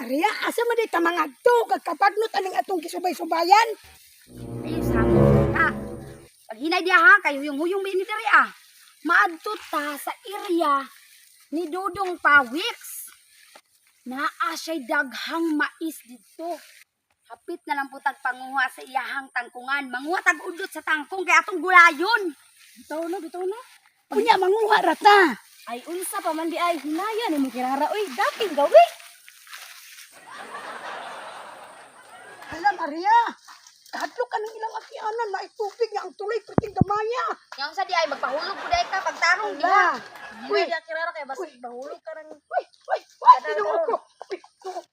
Maria, asa man di ta mangadto kag kapagnot aning atong gisubay-subayan? Ay, samo ta. Paghinay diha ha, kay huyong-huyong ba ini diri ah. Maadto ta sa area ni Dudong Pawiks. Naa siya'y daghang mais didto. Hapit na lang putag panguha sa iyahang tangkungan. Manguha tag udot sa tangkong kay atong gulayon. Bitaw no, bitaw no. Unya manguha ra ta. Ay unsa pa man di ay hinaya ni mo kirara oy, daping gawi. Hala Maria, kadlok anong ilang akianan na itubig nga ang tulay perting gamaya. Yang sa di ay magpahulog pud ay ka pagtarong diha. Hala. Uy, di kirara kay basta bahulog ka ng Uy, uy, uy, tinuo ko. Uy, tinuo.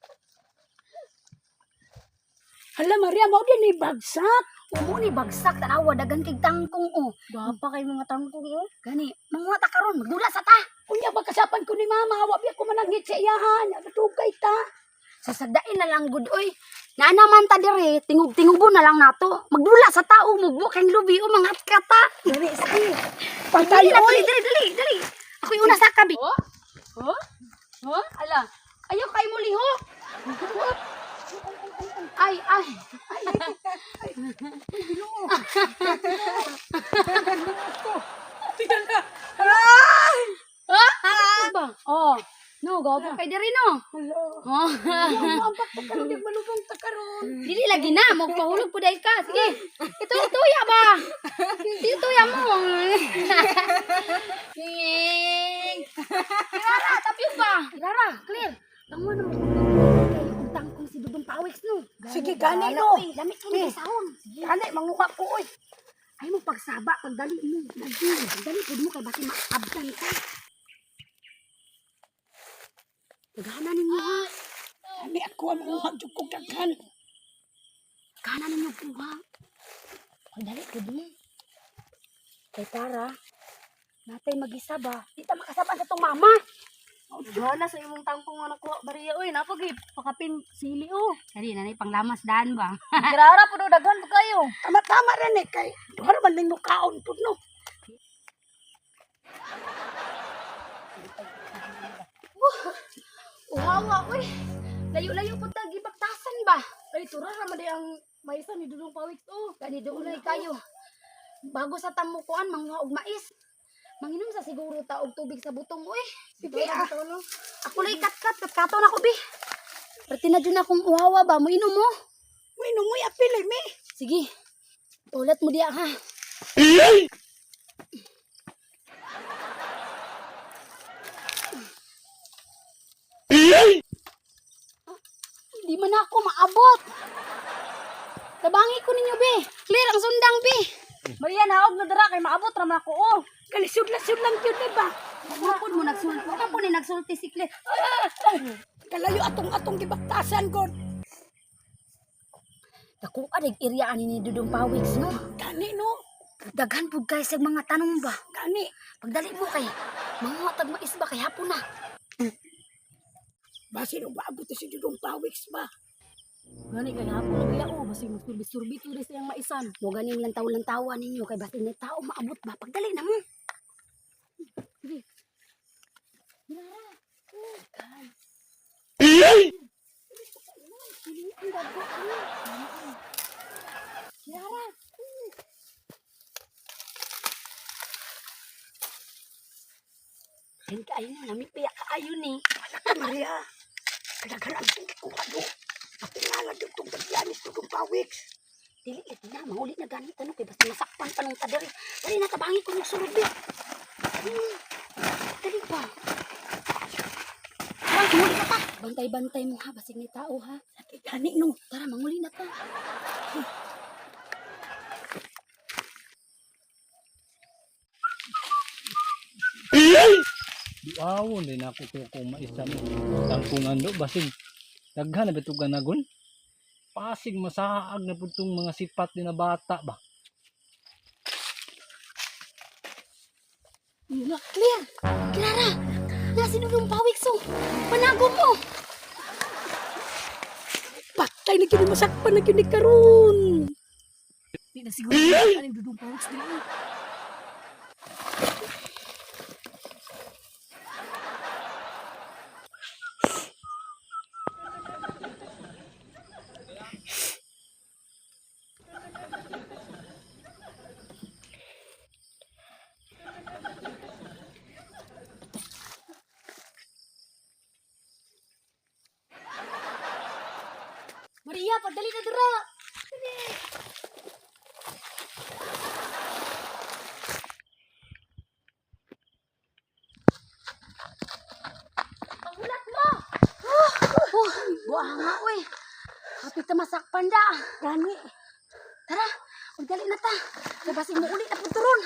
Hala Maria, mao din ni bagsak. Umo ni bagsak tanawa daghan kay tangkong oh. Gwapa kay mga tangkong oh. Gani, manguha ta karon, magdula sa ta. Unya pagkasapan ko ni mama, wa biya ko mananghit sa iyahan. Natugay ta. Sasagdain na lang gud oy. Naa naman ta dire, tingog-tingubo na lang nato. Magdula sa tao, mugbo kang lubi o mga kata. Dali, sige. Patay Dali, oy. dali, dali, dali, dali. Ako'y una sa kabi. Oh? Oh? Oh? Ala. Ayaw kay mo liho. Ay, ay. Ah! Ba? Oh. No, gawa kay diri no. Hala. Oh. Ang pa karon di malubong ta karon. Dili lagi na, magpahulog po dahil ka. Sige, ito tuya ba? Ito tuya mo. Nging. Rara, tapyo ba? Rara, clear. Tama na mo. Kayo ang tangkong si Dudong Pawiks no. Sige, gani no. Uy, lamit kini kay sahon. Gani manguha ko oy. Ay mo pagsaba, pagdali mo. Lagi, pagdali pud mo kay basi maabdan ka. Daghanan ninyo ha. Gani ako ang manguha jud kog daghan. Daghanan ninyo kuha. Pagdali pud mo. Kay para, natay mag-isa ba? Di ta makasaban sa tong mama. Wala sa imong tangkong nga nakuha Maria oy, napagi pakapin sili oh. Dali, nanay, panglamas daan ba? Kirara pud oh, daghan pud kayo. Tama-tama ra ni kay duha ra man ning mukaon pud no. Uhawa, uy. Layo-layo po tag ibaktasan ba? Ay tura ra man di ang maisa ni Dudong Pawiks oh. Gani doon kayo. Bago sa tamukuan, manguha og mais. Manginom sa siguro ta og tubig sa butong, uy. Sige ah. Bitaw no. Ako lay kat-kat, katkaton ako, bi. Perti na dyan akong uhawa ba? Mo inom mo. Uy, no moy apil eh, mi. Sige. Ulat mo diya, ha? Di man ako maabot. Tabangi ko ninyo, be. Clear ang sundang, be. Maria naog na dara kay maabot ra man ako oh. Kalisod-lasod lang gyud ni ba. Mapod mo nagsulti. Wala po ni nagsulti si Clear. Kalayo atong-atong gibaktasan god. Dako arig area ani ni Dudong Pawiks, no? Gani no. Daghan pud kay sa mga tanong ba. Gani. Pagdali mo kay manguha tag mais ba kay hapon na. Basi no maabot si Dudong Pawiks ba. Gani kay hapon na biya oh, basig magsurbi-surbi to sa iyang maisan. Mo ganing lantaw-lantawa ninyo kay basin ni tao maabot ba. Pagdali na mo. Sige. Lara. Ayun kaayo na, nami piya kaayo ni. Wala ka Maria. Kadaghan ang tungkit ko kado. Patingala jud tong tagyanis Dudong Pawiks. Dili lagi na, mahuli na ganit ano kay basta masakpan pa nung tadiri. Dali na tabangi ko yung sulod bi. Dali ba? Tara, manguli na ta. Bantay-bantay mo ha, basig ni tao ha. Gani no. Tara, manguli na ta. Duawon din ako ko kung maisa mo. Tangkungan do basig daghan na bitog ganagon. Pasig masaag na pud tong mga sipat din na bata ba. Yun na, clear. Clara, nasa yung pawik so. Panago mo. Patay na kini masakpan na kini karon. Di na siguro ani Dudong Pawiks dili. oy. Maria, pagdali na dira. Dali. Panghulat mo! Oh, buha nga, uy. Hapit ta masakpan da. Gani. Tara, magdali na ta. Kay basig mo uli na pud turon.